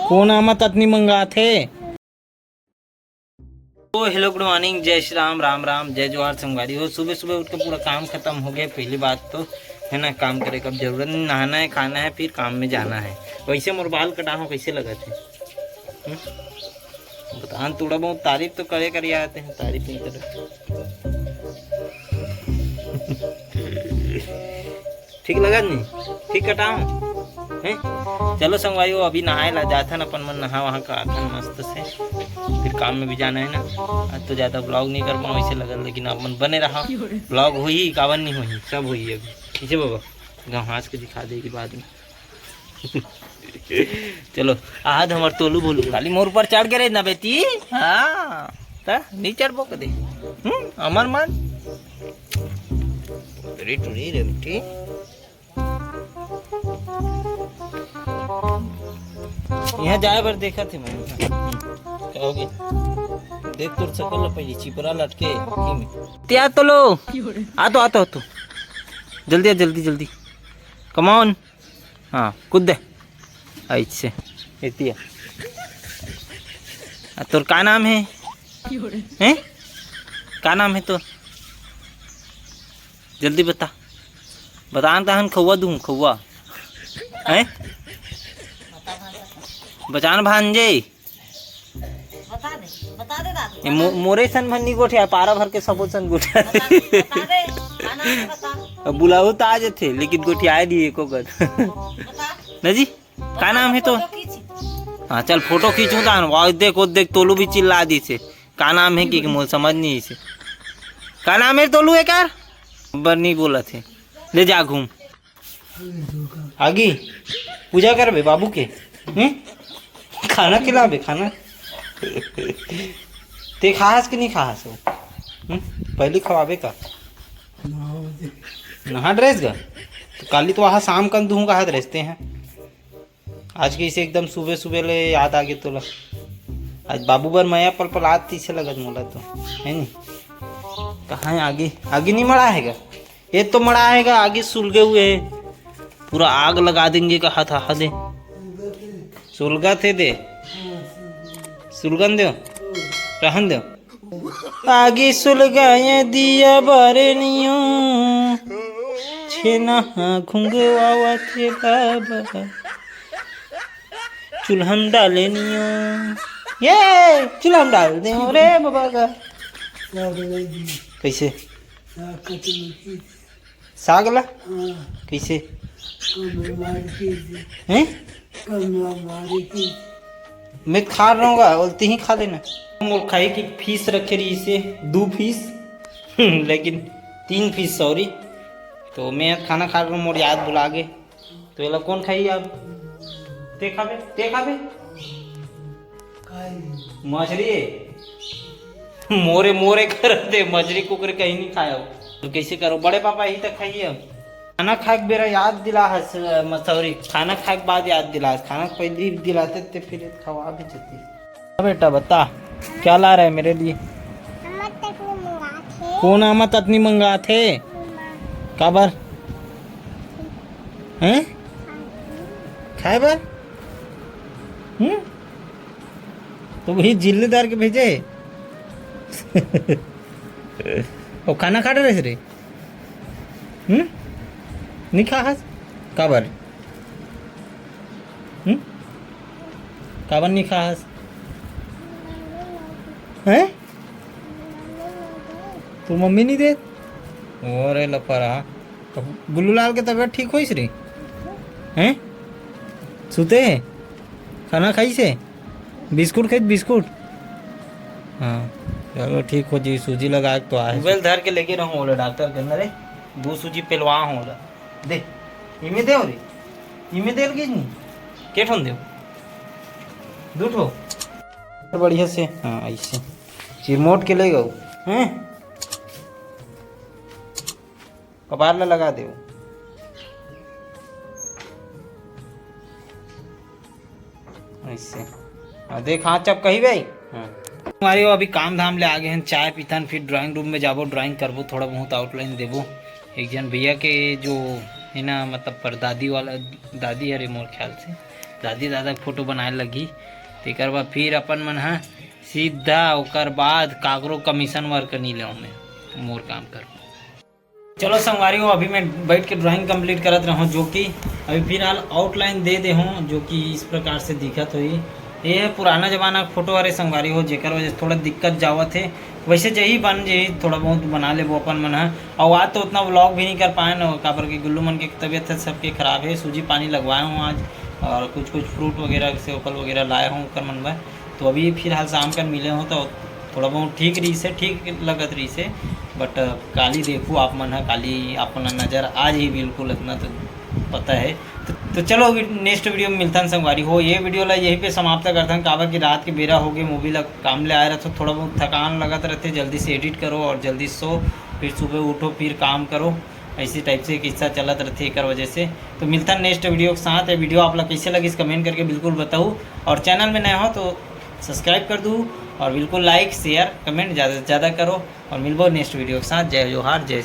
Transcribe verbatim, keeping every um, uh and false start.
कोन आमा ततनी मंगाथे? तो हेलो, गुड मॉर्निंग, जय श्री राम, राम राम, जय जोहार संगवारी हो। सुबह सुबह उठ के पूरा काम खत्म हो गया। पहली बात तो है ना, काम करे का अब जरूरत नहीं, नहाना है, खाना है, फिर काम में जाना है। वैसे मोर बाल कटा हो, कैसे लगत है? हम्म? बतान, थोड़ा बहुत तारीफ तो करे कर आते हैं, तारीफ नहीं करे। ठीक लगत नहीं? ठीक कटाओ हैं? चलो संगवारी हो, अभी नहाए ला जाथन, अपन मन नहा वहा का आथन मस्त से, फिर काम में भी जाना है ना। आज तो ज्यादा ब्लॉग नहीं कर पाऊँ, ऐसे लगल, लेकिन आप मन बने रहा, ब्लॉग होही, काबर नहीं होही, सब होही। अभी पीछे बाबा गाँव हाँस के दिखा देगी बाद में। चलो, आज हमर तोलू बोलू खाली मोर ऊपर चढ़ के रहे ना बेटी। हाँ, ता नहीं चढ़बो कदे। हम्म, अमर मान। टुरी टुरी रे बेटी। यहाँ जाए बर देखा थे मैं। कहोगे? देख तोर सकल ल पहली चिपरा लटके की में। त्या तोलू। आ तो, आ तो, आ तो। जल्दी आ, जल्दी, जल्दी। Come on. हाँ, कूद दे। ऐसे। एतिया। आ, तोर का नाम है? हैं? का नाम है तोर? जल्दी बता। बता न तहन खौवा दूँ, खौवा। हैं? बचान भांजे। बता दे, बता दे दादा। ये मो-, मोरे सन भर नी गोठिया, पारा भर के सबो सन गोठिया। बता दे, बता दे। का नाम है बता। अब बुलाओ तो आ जाते, लेकिन गोठियाए नहीं एको गन। बता। ना जी, का नाम है तो? फोटो खींची। हाँ, चल फोटो खींचू दान। वाह, देख, वो देख, तोलू भी चिल्ला दी से। का नाम है कि, कि मोर समझ नहीं से। का नाम है तोलू एकर? बर नहीं बोला थे। ले जा घूम। आगी, पूजा करबे बाबू के। हैं? खाना खिलाबे, खाना। ते खाहस कि नहीं खाहस हो? हम्म? पहली खवाबे का? नहा ड्रेस गा? तो काली तो वहाँ शाम कन दूँ कहा ड्रेस ते हैं। आज के इसे एकदम सुबह सुबह ले याद आ गए तोला। आज बाबू बर मया पल पल आती से लगत मोला तो, है नी? कहाँ है आगी? आगी नहीं मड़ा है गा? ये तो मड़ा है गा, आगी सुलगे हुए है। पूरा आग लगा देंगे कहा था, हदे। सुलगा थे दे। सुलगन दो। रहन दो। आगी सुलगाए दिया बारे नियो, छेना घुंगवावत रे बाबा, चूल्हम डाले नियो। ये चूल्हम डाल दे रे बाबा का। कैसे? साग ला? हाँ। कैसे? कम मार के दे। हैं? कम मार के दे। मैं खा रहा हूँ, बोलते ही खा लेना। मोर खाई की फीस रखे रही से, दो फीस, लेकिन तीन फीस, सॉरी। तो मैं खाना खा रहा हूँ, मोर याद भुला गए। तो ये लोग कौन खाई अब? ते खाबे, ते खाबे? मछरी है। मोरे, मोरे कर दे, मछरी कुकरे कहीं नहीं खाया हो। तो कैसे करो? बड़े पापा ही तक खाइए अब। खाना खाए के बेरा याद दिला हस, म-, सॉरी, खाना खाए के बाद याद दिला हस। खाना के पहले ही दिलाते ते फिर खवा भी जाती। हाँ बेटा, बता, क्या ला रहा है मेरे लिए? कौन आमा ततनी मंगाथे? काबर? हैं? खाए बर? हम्म? तो वही जिल्लेदार के भेजे। वो खाना खा रहे रे। हम्म? नहीं खा हस? काबर? हम्म? काबर नहीं खा हस? हैं? तू मम्मी नहीं दे? अरे लफड़ा। तो गुल्लू लाल के तबीयत ठीक होइस रे? हैं? सुते हे? खाना खाइस हे? बिस्कुट खाइस, बिस्कुट? हाँ, चलो ठीक हो जी, सूजी लगा के तो आए। मोबाइल धर के लेगे रहूँ ओला डॉक्टर के अंदर, दो सूजी पेलवा हूँ ओला। दे, इमे दे रे, इमे दे के नहीं, के ठोन दे, दू ठो। बढ़िया से, हाँ, ऐसे चिरमोट के ले गऊ, हैं? कपार ला लगा दे। ऐसे। आ, देख, हाँ, चपकही भाई। हाँ। हमारे वो अभी काम धाम ले आगे हैं, चाय पीथन, फिर ड्राइंग रूम में जाबो, ड्राइंग करबो, थोड़ा बहुत आउटलाइन देबो। एक जन भैया के जो है ना, मतलब परदादी वाला, दादी हरे मोर ख्याल से, दादी दादा के फोटो बनाए लगही। तेकर बाद फिर अपन मन ह सीधा ओकर बाद काकरो कमीशन वर्क नहीं लेहूँ मैं, मोर काम कर। चलो संगवारी हो, अभी मैं बैठ के ड्राइंग कंप्लीट करत रहूँ, जो कि अभी फिलहाल आउटलाइन दे दे हूँ, जो कि इस प्रकार से दिखत होही। ये है पुराना जमाना के फोटो हरे संगवारी हो, जेकर वजह से थोड़ा दिक्कत जावत है। वैसे जही बन जही थोड़ा बहुत बना लेबो अपन मन ह। और आज तो उतना व्लॉग भी नहीं कर पाए न, काबर कि गुल्लू मन के तबीयत है सबके खराब है। सूजी पानी लगवाए हूँ आज, और कुछ कुछ फ्रूट वगैरह, सेवफल वगैरह लाए हूँ ओकर मन बर। तो अभी फिलहाल शाम कर मिले हूँ तो थोड़ा बहुत ठीक रही से, ठीक लगत रही से। बट काली देखू आप मन ह, काली अपन नजर आ जाही बिल्कुल, इतना तो पता है। तो, तो चलो अभी नेक्स्ट वीडियो में मिलथन संगवारी हो। ये वीडियो ला यहीं पे समाप्त करथन, काबर कि रात के बेरा हो गए, मूवी ला काम ले आए रहथो, थोड़ा बहुत थकान लगत रहथे, जल्दी से एडिट करो और जल्दी सो, फिर सुबह उठो, फिर काम करो। ऐसी टाइप से किस्सा चलत रहथे एकर वजह से। तो मिलथन नेक्स्ट वीडियो के साथ। ये वीडियो आप ला कैसे लगिस कमेंट करके बिल्कुल बताऊ, और चैनल में नया हो तो सब्सक्राइब कर दू, और बिल्कुल लाइक शेयर कमेंट ज़्यादा से ज़्यादा करो, और मिलबो नेक्स्ट वीडियो के साथ। जय जोहार, जय